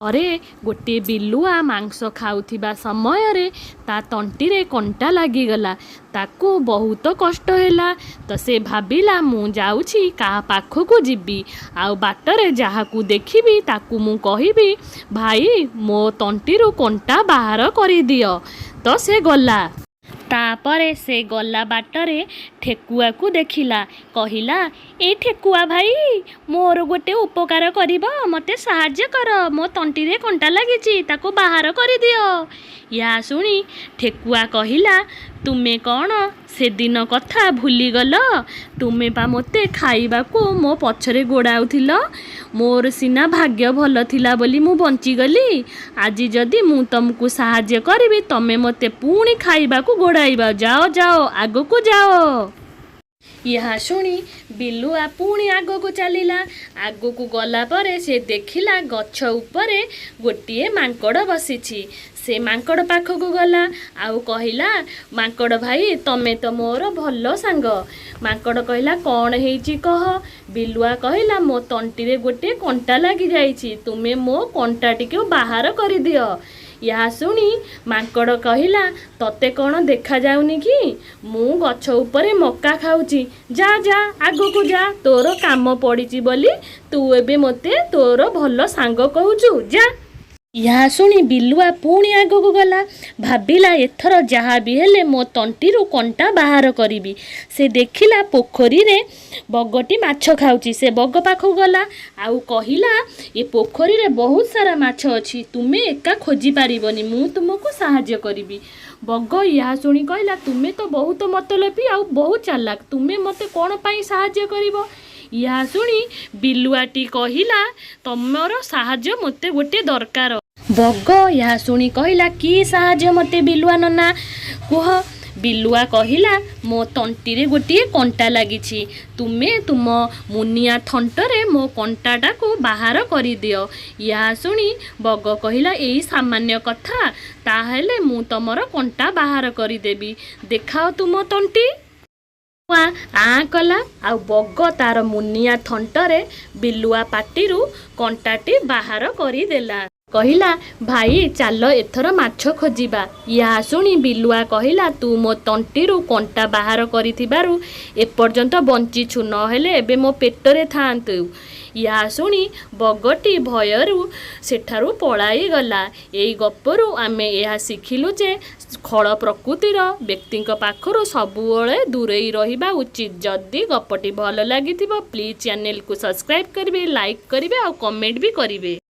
ଥରେ ଗୋଟିଏ ବିଲୁଆ ମାଂସ ଖାଉଥିବା ସମୟରେ ତା ତଣ୍ଟିରେ କଣ୍ଟା ଲାଗିଗଲା। ତାକୁ ବହୁତ କଷ୍ଟ ହେଲା। ତ ସେ ଭାବିଲା, ମୁଁ ଯାଉଛି କାହା ପାଖକୁ ଯିବି, ଆଉ ବାଟରେ ଯାହାକୁ ଦେଖିବି ତାକୁ ମୁଁ କହିବି, ଭାଇ, ମୋ ତଣ୍ଟିରୁ କଣ୍ଟା ବାହାର କରିଦିଅ। ତ ସେ ଗଲା। ତାପରେ ସେ ଗଲା ବାଟରେ ଠେକୁଆକୁ ଦେଖିଲା। କହିଲା, ଏଇ ଠେକୁଆ ଭାଇ, ମୋର ଗୋଟେ ଉପକାର କରିବ? ମୋତେ ସାହାଯ୍ୟ କର, ମୋ ତଣ୍ଟିରେ କଣ୍ଟା ଲାଗିଛି, ତାକୁ ବାହାର କରିଦିଅ। ଏହା ଶୁଣି ଠେକୁଆ କହିଲା, ତୁମେ କ'ଣ ସେଦିନ କଥା ଭୁଲିଗଲ? ତୁମେ ପା ମୋତେ ଖାଇବାକୁ ମୋ ପଛରେ ଗୋଡ଼ାଉଥିଲ। ମୋର ସିନା ଭାଗ୍ୟ ଭଲ ଥିଲା ବୋଲି ମୁଁ ବଞ୍ଚିଗଲି। ଆଜି ଯଦି ମୁଁ ତୁମକୁ ସାହାଯ୍ୟ କରିବି, ତମେ ମୋତେ ପୁଣି ଖାଇବାକୁ ଗୋଡ଼ାଇବ। ଯାଅ, ଯାଅ, ଆଗକୁ ଯାଅ। ଏହା ଶୁଣି ବିଲୁଆ ପୁଣି ଆଗକୁ ଚାଲିଲା। ଆଗକୁ ଗଲା ପରେ ସେ ଦେଖିଲା ଗଛ ଉପରେ ଗୋଟିଏ ମାଙ୍କଡ଼ ବସିଛି। ସେ ମାଙ୍କଡ଼ ପାଖକୁ ଗଲା ଆଉ କହିଲା, ମାଙ୍କଡ଼ ଭାଇ, ତମେ ତ ମୋର ଭଲ ସାଙ୍ଗ। ମାଙ୍କଡ଼ କହିଲା, କ'ଣ ହେଇଛି କହ। ବିଲୁଆ କହିଲା, ମୋ ତଣ୍ଟିରେ ଗୋଟିଏ କଣ୍ଟା ଲାଗିଯାଇଛି, ତୁମେ ମୋ କଣ୍ଟାଟିକୁ ବାହାର କରିଦିଅ। ଏହା ଶୁଣି ମାଙ୍କଡ଼ କହିଲା, ତତେ କ'ଣ ଦେଖାଯାଉନି କି? ମୁଁ ଗଛ ଉପରେ ମକା ଖାଉଛି। ଯା, ଯା, ଆଗକୁ ଯା। ତୋର କାମ ପଡ଼ିଛି ବୋଲି ତୁ ଏବେ ମୋତେ ତୋର ଭଲ ସାଙ୍ଗ କହୁଛୁ? ଯା। ଏହା ଶୁଣି ବିଲୁଆ ପୁଣି ଆଗକୁ ଗଲା। ଭାବିଲା, ଏଥର ଯାହା ବି ହେଲେ ମୋ ତଣ୍ଟିରୁ କଣ୍ଟା ବାହାର କରିବି। ସେ ଦେଖିଲା ପୋଖରୀରେ ବଗଟି ମାଛ ଖାଉଛି। ସେ ବଗ ପାଖକୁ ଗଲା ଆଉ କହିଲା, ଏ ପୋଖରୀରେ ବହୁତ ସାରା ମାଛ ଅଛି, ତୁମେ ଏକା ଖୋଜି ପାରିବନି, ମୁଁ ତୁମକୁ ସାହାଯ୍ୟ କରିବି। ବଗ ଏହା ଶୁଣି କହିଲା, ତୁମେ ତ ବହୁତ ମତଲବୀ ଆଉ ବହୁତ ଚାଲାକ, ତୁମେ ମୋତେ କ'ଣ ପାଇଁ ସାହାଯ୍ୟ କରିବ? ଏହା ଶୁଣି ବିଲୁଆଟି କହିଲା, ତମର ସାହାଯ୍ୟ ମୋତେ ଗୋଟିଏ ଦରକାର। ବଗ ଏହା ଶୁଣି କହିଲା, କି ସାହାଯ୍ୟ ମୋତେ ବିଲୁଆ ନନା କୁହ। ବିଲୁଆ କହିଲା, ମୋ ତଣ୍ଟିରେ ଗୋଟିଏ କଣ୍ଟା ଲାଗିଛି, ତୁମେ ତୁମ ମୁନିଆ ଥଣ୍ଟରେ ମୋ କଣ୍ଟାଟାକୁ ବାହାର କରିଦିଅ। ଏହା ଶୁଣି ବଗ କହିଲା, ଏଇ ସାମାନ୍ୟ କଥା, ତାହେଲେ ମୁଁ ତମର କଣ୍ଟା ବାହାର କରିଦେବି, ଦେଖାଅ ତୁମ ତଣ୍ଟି। ଆଁ କଲା ଆଉ ବଗ ତାର ମୁନିଆ ଥଣ୍ଟରେ ବିଲୁଆ ପାଟିରୁ କଣ୍ଟାଟି ବାହାର କରିଦେଲା। କହିଲା, ଭାଇ, ଚାଲ ଏଥର ମାଛ ଖୋଜିବା। ଏହା ଶୁଣି ବିଲୁଆ କହିଲା, ତୁ ମୋ ତଣ୍ଟିରୁ କଣ୍ଟା ବାହାର କରିଥିବାରୁ ଏପର୍ଯ୍ୟନ୍ତ ବଞ୍ଚିଛୁ, ନହେଲେ ଏବେ ମୋ ପେଟରେ ଥାଆନ୍ତୁ। ଏହା ଶୁଣି ବଗଟି ଭୟରୁ ସେଠାରୁ ପଳାଇଗଲା। ଏଇ ଗପରୁ ଆମେ ଏହା ଶିଖିଲୁ ଯେ ଖଳ ପ୍ରକୃତିର ବ୍ୟକ୍ତିଙ୍କ ପାଖରୁ ସବୁବେଳେ ଦୂରେଇ ରହିବା ଉଚିତ। ଯଦି ଗପଟି ଭଲ ଲାଗିଥିବ, ପ୍ଲିଜ୍ ଚ୍ୟାନେଲକୁ ସବସ୍କ୍ରାଇବ୍ କରିବେ, ଲାଇକ୍ କରିବେ ଆଉ କମେଣ୍ଟ ବି କରିବେ।